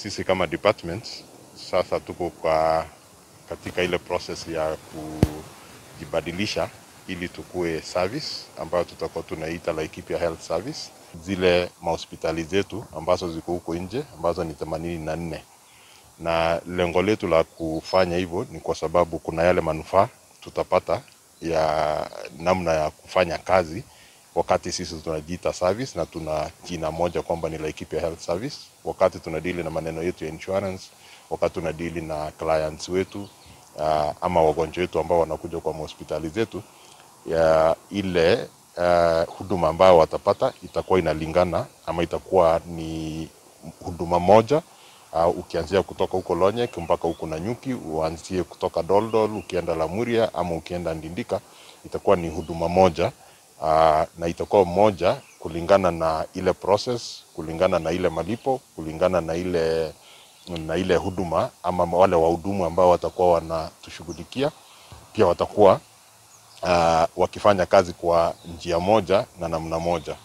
Sisi kama department sasa tuko kwa katika ile process ya kujibadilisha ili tukue service ambayo tutakuwa tunaita Laikipia Health Service. Zile mahospitali zetu ambazo ziko huko nje ambazo ni 84, na lengo letu la kufanya hivyo ni kwa sababu kuna yale manufaa tutapata ya namna ya kufanya kazi wakati sisi tunajiita service na tuna jina moja kwamba ni Laikipia Health Service, wakati tunadili na maneno yetu ya insurance, wakati tunadili na clients wetu ama wagonjwa wetu ambao wanakuja kwa hospitali zetu, ya ile huduma ambayo watapata itakuwa inalingana ama itakuwa ni huduma moja. Ukianzia kutoka huko Lonyek mpaka huko Nanyuki, uanzie kutoka Doldol ukienda Lamuria ama ukienda Ndindika, itakuwa ni huduma moja. Na itakuwa moja kulingana na ile process, kulingana na ile malipo, kulingana na ile huduma ama wale wahudumu ambao watakuwa wanatushughulikia pia watakuwa wakifanya kazi kwa njia moja na namna moja.